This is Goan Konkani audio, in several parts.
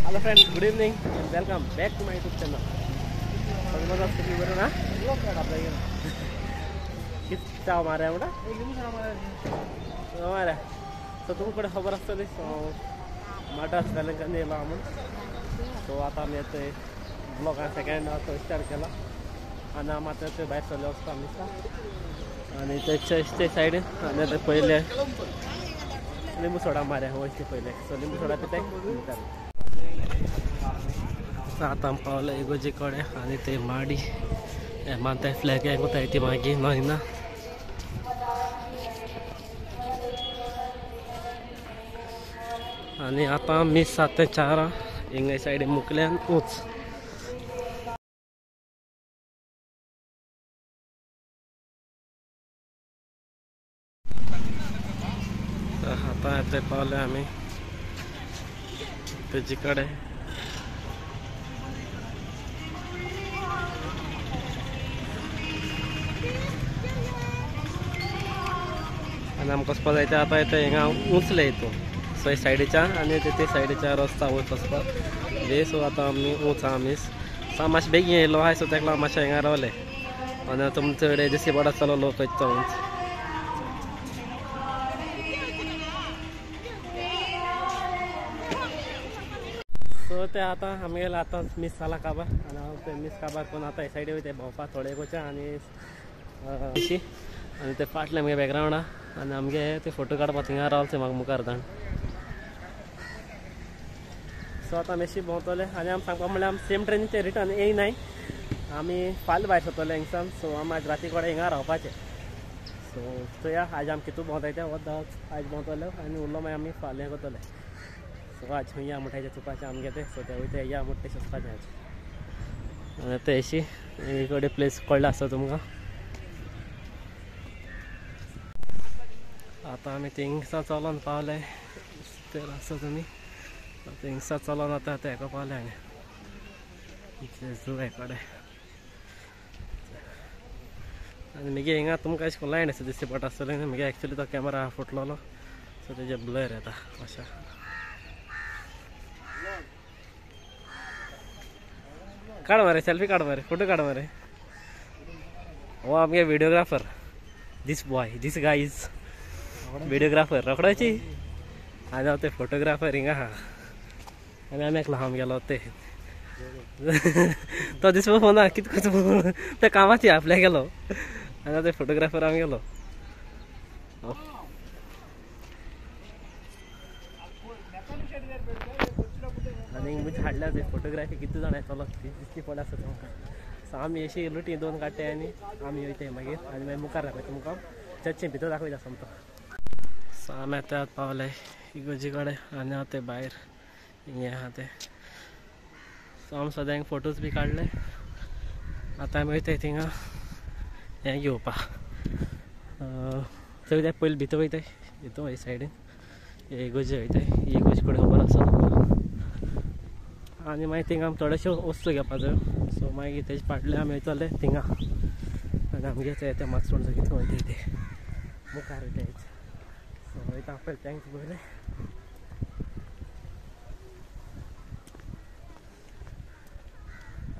Hello friends, good evening and welcome back to my YouTube channel. ना कित मारे मारे सो तुमकडे खबर आसतली. सो मड्रास वेलंकन येयलो आमी. सो आतां आमी येतय ब्लॉग सेकेंड तो स्टार्ट केला आनी आमी आतां थंय भायर सरले वचपा आमी. आनी ते चर्च सायडीन आनी आतां पयले लिंबू सोडा मारे वयचे पयले. सो लिंबू सोडा पिताय. आतां आमी पावले इगोर्जे कडेन आनी ते माडी मानताय फ्लॅग वताय ती मागीर न्हय ना. आनी आतां मीस 7 ते 4 हिंगा सायडीन मुकल्यान उंच. आतां येते पावले आमी तेजे कडेन. आनी आमकां वचपा जाय ते आतां येता हिंगा उंचले हितून. सो हे सायडीच्या आनी ते सायडीच्या रस्ता वच वचपाक वे. सो आतां आमी उंच आहा मीस. सो आमी मातशें बेगीन येयलो आहाय. सो तेका लागून मातशें हिंगा रावले आनी तुमचे कडेन दिसती पडत आसतलो लोक वयता उंच. सो ते आतां आमगेले आतां मीस जाला काबार आनी हांव ते मीस काबार करून आतां हे सायडी वयता भोंवपाक थोडे वचचे आनी अशी. आनी ते फाटले आमगे बॅकग्रावंड आहा आनी आमगे ते फोटो काडपाक थिंगा रावले ते म्हाका मुखार जाण. सो आतां आमी अशी भोंवतले आनी आमी सांगपा म्हणल्यार आमी सेम ट्रेनीचे रिटर्न येयनाय, आमी फाल्यां भायर सरतले हिंगसान. सो आमी आयज राती कडेन हिंगा रावपाचें. सो चोया आयज आमी कितू भोंवताय ते वता आयज भोंवतले आनी उरलो मागीर आमी फाल्यां करतले. सो आज खंय या म्हणटाय चुपाचें आमगे तें. सो ते वयता या म्हणटा तें सोदपाचें आज. आनी ते अशी कडेन प्लेस कळ्ळें आसता तुमकां. आतां आमी थिंगसा चलोन पावले तर आसा तुमी थिंगसा चलोन आतां ते हेका पावले आमी जुवे कडेन. आनी मागीर हिंगा तुमकां अशें लायन आसा दिसती पडटा आसतलें. मागीर एक्चुली तो कॅमेरा फुटलेलो सो तेजे ब्लर येता अशें. काड मरे सेल्फी काड मरे फोटो काड मरे. हो आमगे videographer, this boy, this guy is videographer रोखडोची. आनी हांव ते फोटोग्राफर हिंगा आहा आनी आमी एकलो आहा गेलो ते तो दिसपा फोना कितें करता ते कामाची आपल्या गेलो आनी ते फोटोग्राफर आमी गेलो. आनी म्हणजे हाडल्या ते फोटोग्राफी कितले जाण येतलो दिसती पडल्या आसता तुमकां. सो आमी अशी लुटी दोन काडटाय आनी आमी वयताय मागीर आनी मागीर मुखार दाखयता तुमकां चर्चे भितर दाखयता सोमतो. सो आमी आतां पावले इगोर्जे कडेन आनी हांव ते भायर हिंगा आहा ते. सो आमी सद्यांक फोटोज बी काडले. आतां आमी वयताय थिंगा हें घेवपाक. थंय वयताय पयलीं भितर वयताय हितून हे सायडीन इगोर्जे वयताय. इगोर्जे कडेन खबर आसा तुमकां. आनी मागीर थिंगा आमी थोडेशे वस्तू घेवपा जायो. सो मागीर तेजे फाटले आमी वयतले थिंगा आनी आमगे ते मागसून कितें वयताय ते मुखार वयताय. सो वयता पयलीं thanks पयलें.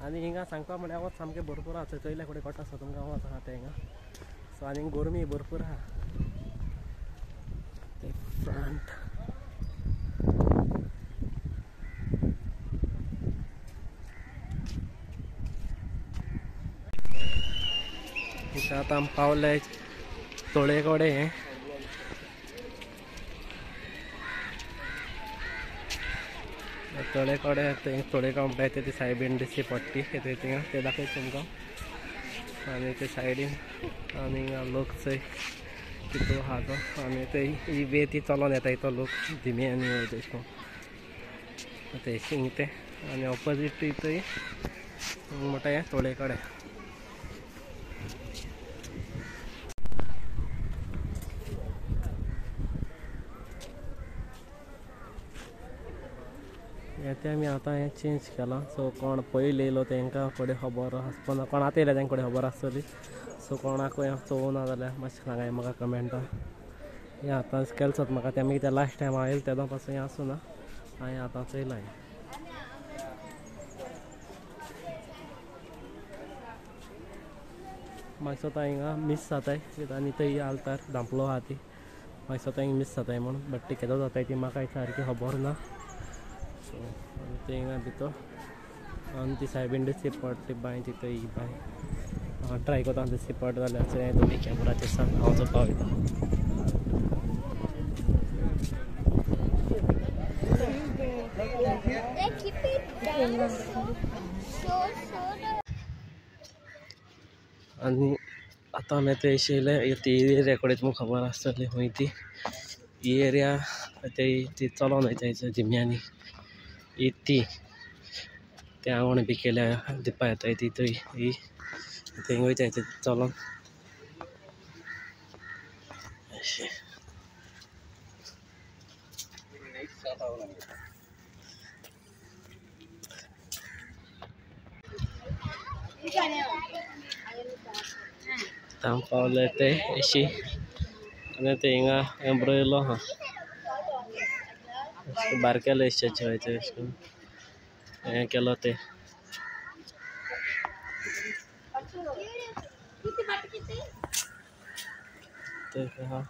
आनी हिंगा सांगपा म्हणल्यार वत सामकें भरपूर आहा. चोयल्या कडेन कळटा आसा तुमकां वत आहा तें हिंगा. सो आनी गरमी भरपूर आहा ते फ्रंट. आतां आमी पावले तोळे कडेन. तोळे कडेन थंय तोळे गांव म्हणटाय ते सायबीण दिसती पडटी ते थिंगा ते दाखयता तुमकां. आनी ते सायडीन आनी हिंगा लोक चोय कितू आहा तो. आनी ते ही वे ती चलोन येता तो लोक धिमी आनी वयता अशें करून ते हिंग ते. आनी ऑपोजीट थंय म्हणटा हें तोळे कडेन. ते आमी आतां हें चेंज केलां. सो कोण पयलीं येयलो तेंकां फुडें खबर आसपा ना, कोण आतां येयल्या तेंकां फुडें खबर आसतली. सो कोणाकूय चोवना जाल्यार मातशें सांगाय म्हाका कमेंटान. हें आतांच केलें म्हाका तें मागीर ते लास्ट टायम हांव येयलें तेदो पासून हें आसूं ना, हांवें आतां चोयलां हें. म्हाका दिसता हिंगा मीस जाताय आनी थंय आल्तार धांपलो आहा ती म्हाका दिसता हिंगा मीस जाताय म्हूण बट ती केदो जाताय ती म्हाका सारकी खबर ना. सो आनी ते हिंगा भितर आनी ती सायबीन दिसची पडटा ती बांय ती थंय ही बांय ट्राय करता दिसची पडटा जाल्यार तुमी कॅमेराचेर सांग हांव चोवपा वयता. आनी आतां आमी थंय येयले ती एरिया कडेन तुमकां खबर आसतली खंय ती ही एरिया ते ती चलोन वयता जिम्यांनी ही ती ते आंगवण बी केल्या दिवपा येताय ती थंय ही थंय वयताय ती चलोन अशें. आतां पावले ते एशी आनी ते हिंगा एम्ब्रो येयलो आहा बारकेले एशाचे वयता अशें करून हें केलो ते. आहा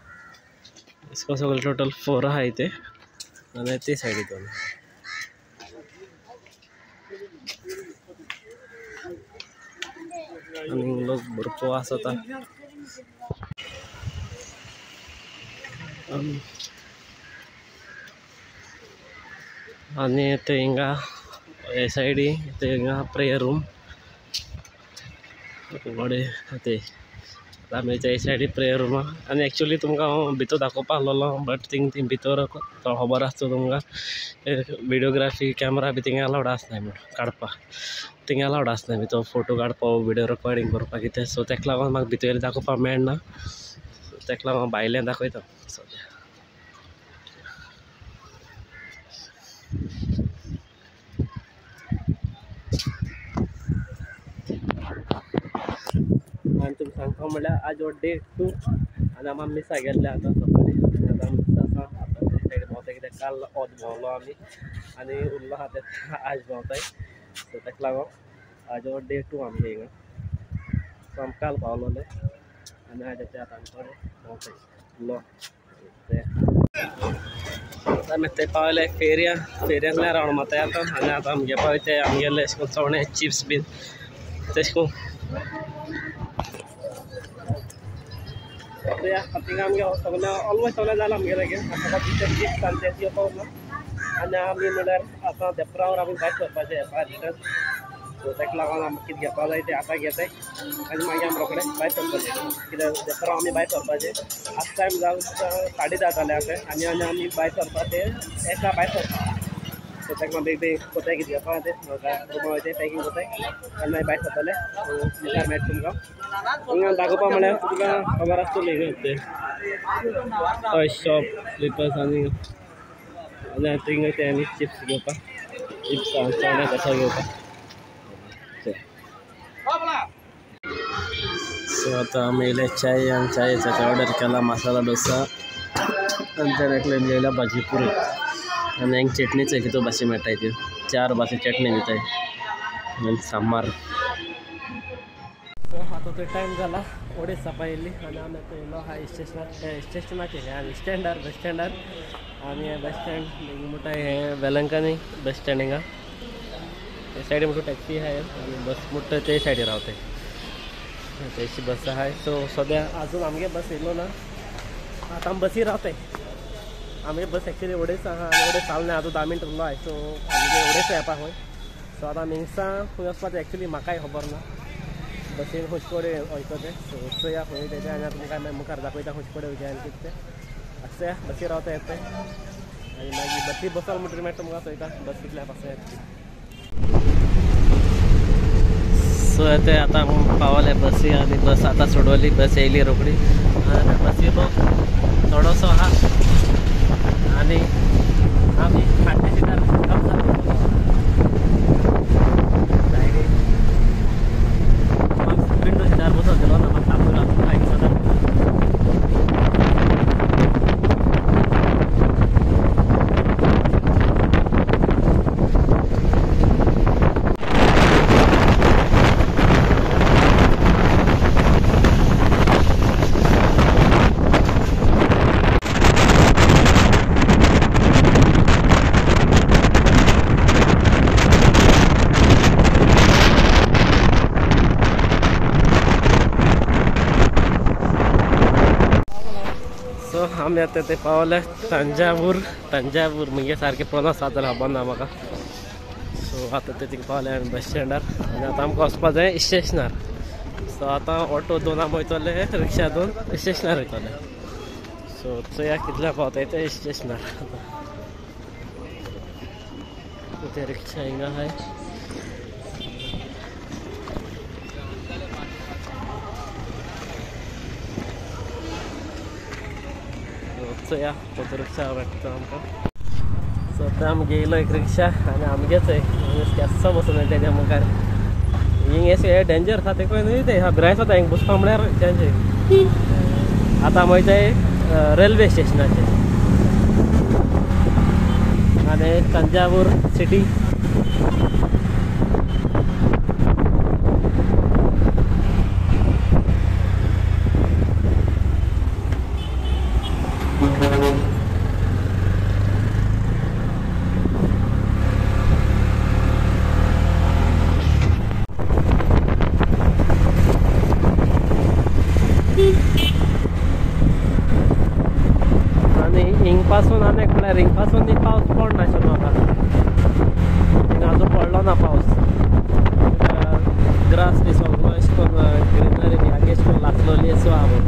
इसको सगळे टोटल 4 आहाय ते आनी ते सायडी दोन. आनी लोक भरपूर आसता. आनी ते हिंगा हे सायडी ते हिंगा प्रेयर रूम व्हडे ते आमी ते सायडी प्रेयर रूम आहा. आनी एक्चुली तुमकां हांव भितर दाखोवपा आहलोलो बट थिंग ती भितर खबर आसता तुमकां विडियोग्राफी कॅमेरा बी थिंगा अलावड आसनाय म्हूण काडपाक थिंगा अलावड आसनाय भितर फोटो काडपाक विडियो रेकॉर्डिंग करपाक कितें. सो तेका लागून म्हाका भितर दाखोवपाक मेळना सो तेका लागून हांव भायल्यान दाखयता सद्या. आनी तुमकां सांगता म्हणल्यार आज हो डे 2 आनी आमी मिसा गेल्ले आतां सकाळीं. आतां मिसा आसा आतां ते सायडीन भोंवताय कित्याक काल ओत भोंवलो आमी आनी उरलो आहा ते आज भोंवताय. सो तेका लागून आज हो डे 2 आमगे हिंगा. सो आमी काल पावलोले आनी आज ते आतां आमी थोडे भोंवताय उरलो ते. आमी ते पावले फेरया फेरयांतल्यान रावंड मारताय आतां. आनी आतां आमी घेवपा वयताय आमगेले अशें करून चणे चिप्स बीन तशें करून थिंगा आमगे सगळें ऑलमोस्ट सगळें जालां आमगेलें आतां चिप्स आनी तें घेवपा उरलां. आनी आमी म्हणल्यार आतां देपरावर आमी भायर सरपाचें येता रिटर्न. सो ताका लागून आमी कितें घेवपा जाय तें आतां घेताय आनी मागीर आमी रोखडे भायर सरपाचें कित्याक देपराव आमी भायर सरपाचें. आतां टायम जावन 10:30 जाले आतां आनी आनी आमी भायर सरपा तें एका भायर सरपा. सो ताका लागून बेग बेग कोताय कितें घेवपा तें रुमा वयताय पॅकींग कोताय आनी मागीर भायर सरतले. सो मुखार मेळटा तुमकां हांगा दाखोवपा म्हणल्यार तुमकां खबर आसतली ते हय शॉप स्लिपर्स आनी आनी थिंगा ते आमी चिप्स घेवपाक चिप्स चणे तशें घेवपाक. सो आतां आमी येयले चाय आनी चायेचो ऑर्डर केला मसाला डोसा आनी तर एकल्यान घेयला भाजी पुरी आनी हांगा चटणीचे कितू भाशे मेळटाय त्यो 4 भाशे चटणी दिताय आनी सांबार. सो आतां तो टायम जाला 2:30 जावपा येयल्ली आनी आमी आतां येयलो आहा स्टेशनार स्टेशनाचेर आनी स्टँडार बस स्टँडार. आनी बस स्टँड म्हणटा हें वेलंकनी बस स्टँड हिंगा ते सायडी म्हणटा टॅक्सी आहाय आनी बस म्हणटा ते सायडी रावताय तेशी बस आहाय. सो सद्या आजून आमगे बस येयलो ना आतां आमी बसी रावताय. आमगे बस एक्चुली 2:30 आहा आनी 2:30 जालें ना आतां 10 मिनट उरलो आहाय. सो आमगे 2:30 येवपा खंय. सो आतां आमी हिंगसा खंय वचपाचें एक्चुली म्हाकाय खबर ना बसीन खंयचे कडेन वयता तें. सो चोया खंय तेजें आनी आतां तुमकां मागीर मुखार दाखयता खंयचे कडेन वयता आनी कितें तें. आतां चोया बसी रावता येता आनी मागीर बसी बसल म्हणटकीर मागीर तुमकां चोयता बस कितल्या पासून येता ती. सो ते आतां पावले बसी आनी बस आतां सोडवली बस येयली रोखडी आनी बसी लोक थोडोसो आहा आनी आमी फाटल्या सिटार विंडो सिटार बसोन गेलो ना म्हाका तापूय लागलो आयक सदां. आमी आतां ते पावले तंजावूर. तंजावूर म्हणजे सारकें प्रोनावंस जाता जाल्यार खबर ना म्हाका. सो आतां ते थिंगा पावले आमी बस स्टँडार आनी आतां आमकां वचपा जाय स्टेशनार. सो आतां ऑटो दोन आमी वयतले, रिक्षा दोन स्टेशनार वयतले. सो चोया कितल्या पावताय ते स्टेशनार. ते रिक्षा हिंगा आहाय. चोया तो रिक्षा भेटता आमकां. सो आतां आमगे येयलो एक रिक्षा आनी आमगेच केस्सो बसून तेज्या मुखार. हिंग अशें डेंजर आसा तें न्हय तें भिरांत जाता हिंग बसपा म्हळ्यार तेंचे. आतां आमी वयताय रेल्वे स्टेशनाचेर आनी तंजावूर सिटी. आनी हिंगपासून आनी एक म्हळ्यार हिंगपासून पावस पडनाशिल्लो म्हाका. हिंगा अजून पडलो ना पावस. ग्रास बी सगळो अशें करून ग्रिनरी बी आगे अशें करून लागलोली सो आहा.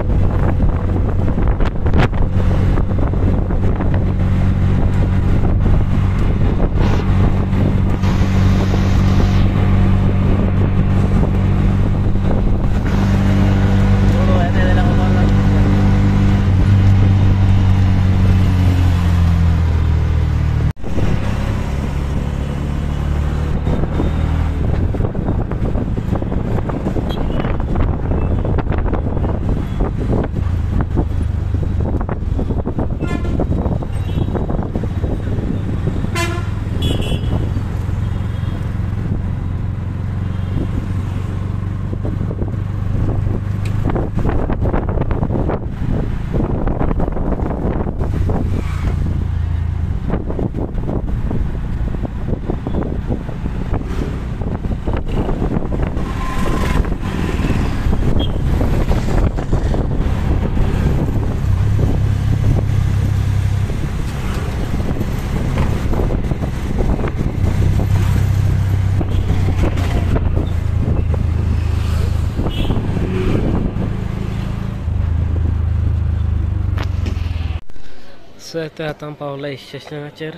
सो आतां आतां पावला स्टेशनाचेर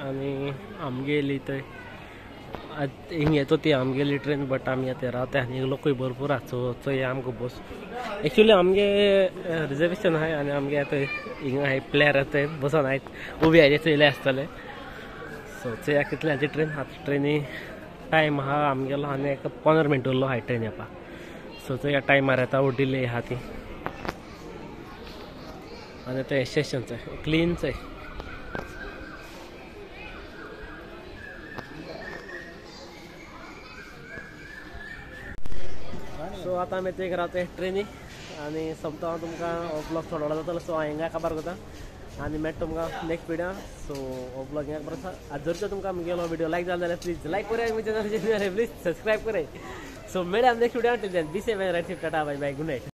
आनी आमगेली थंय हिंग येता ती आमगेली ट्रेन. बट आमी आतां रावता आनी लोकूय भरपूर आसा. सो चोया आमकां बस. एक्चुली आमगे रिजर्वेशन आहाय आनी आमगे आतां हिंगा आहाय प्लेयर आतां बसोन आहाय उबी आहाय चोयले आसतले. सो चोया कितल्यांची ट्रेन. आतां ट्रेनी टायम आहा आमगेलो आनी एक 15 मिनट उरलो आहाय ट्रेन येवपा. सो चोया टायमार येता वो डिले आहा ती. आनी तें स्टेशन क्लीन चोय. सो आतां आमी एक रावता ट्रेनी आनी सोमतो हांव तुमकां हो ब्लॉग थोडो व्हडलो जातलो. सो हांव हिंगा काबार करता आनी मेळटा तुमकां नेक्स्ट व्हिडियो. सो हो ब्लॉग हिंगा काबार करता. जर तुमकां म्हगेलो व्हिडियो लायक जालो जाल्यार प्लीज लायक कराय, म्हज्या चॅनलाचेर प्लीज सबस्क्रायब कराय. सो मेळया next video. Till then be safe and ride safe. Tata, bye bye, good night.